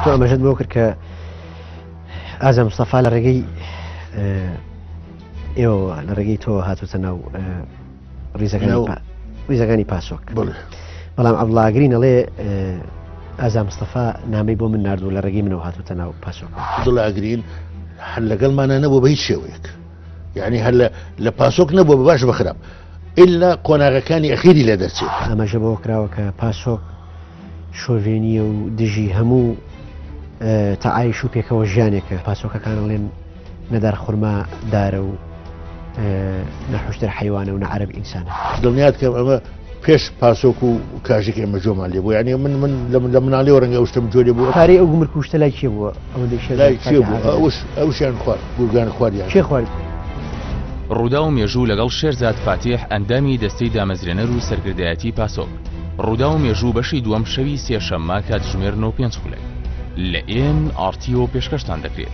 تۆ ئاماژەت بەوە کرد کە ئازا مستەفا لە ڕێگەی ئێوەوە لە ڕێگەی تۆوە هاتوتە ناو ڕیزەکانی ڕیزەکانی پاسۆک بەڵام عەبدوڵا ئاگرین ئەڵێ ئازا مستەفا نامەی بۆ من ناردوو لە ڕێگەی منەوە هاتوتە ناو پاسۆک. عەبدوڵا ئاگرین هەر لەگەڵمانە نەبوو بە هیچ شێوەیەک یعنی هەر لە پاسۆک نەبوو بە باش بە خراپ ئللا قۆناغەکانی ئەخیری لێ دەرچێت. ئاماژە بەوە کراوە کە پاسۆک شۆڤێنییە و دژی هەموو تەعایش و پێکەوە ژیانێکە. پاسۆکەکان ئەڵێن نە دار خورما دارە و نە حوشتر حەیوانە و نە عەرەب ئینسانە. دڵنیات کەم ئەمە پێش پاسۆک و کاژێک ئێمە جۆمان لێ بوو یعنی من من لە مناڵیەوە ڕەنگە ئەو شتەم جۆ لێ بوو. پارەی ئەو گومرک و شتە لای کێ بووە؟ ئەوەندەی شێرزاد لای کێ فاتیح بوو؟ ئاگاداری. ئەوش ئەوشیان خوارد گورگان خواردیان. کێ خوارد؟ ڕووداو مێژوو لەگەڵ شێرزاد فاتیح ئەندامی دەستەی دامەزرێنەر و سەرکردایەتی پاسۆک. ڕووداو مێژوو بەشی دووەم شەوی سێشەممە کاتژمێر نۆ و پێنج خولەک لە ئێن ئاڕ تیەوە پێشکەشتان دەکرێت.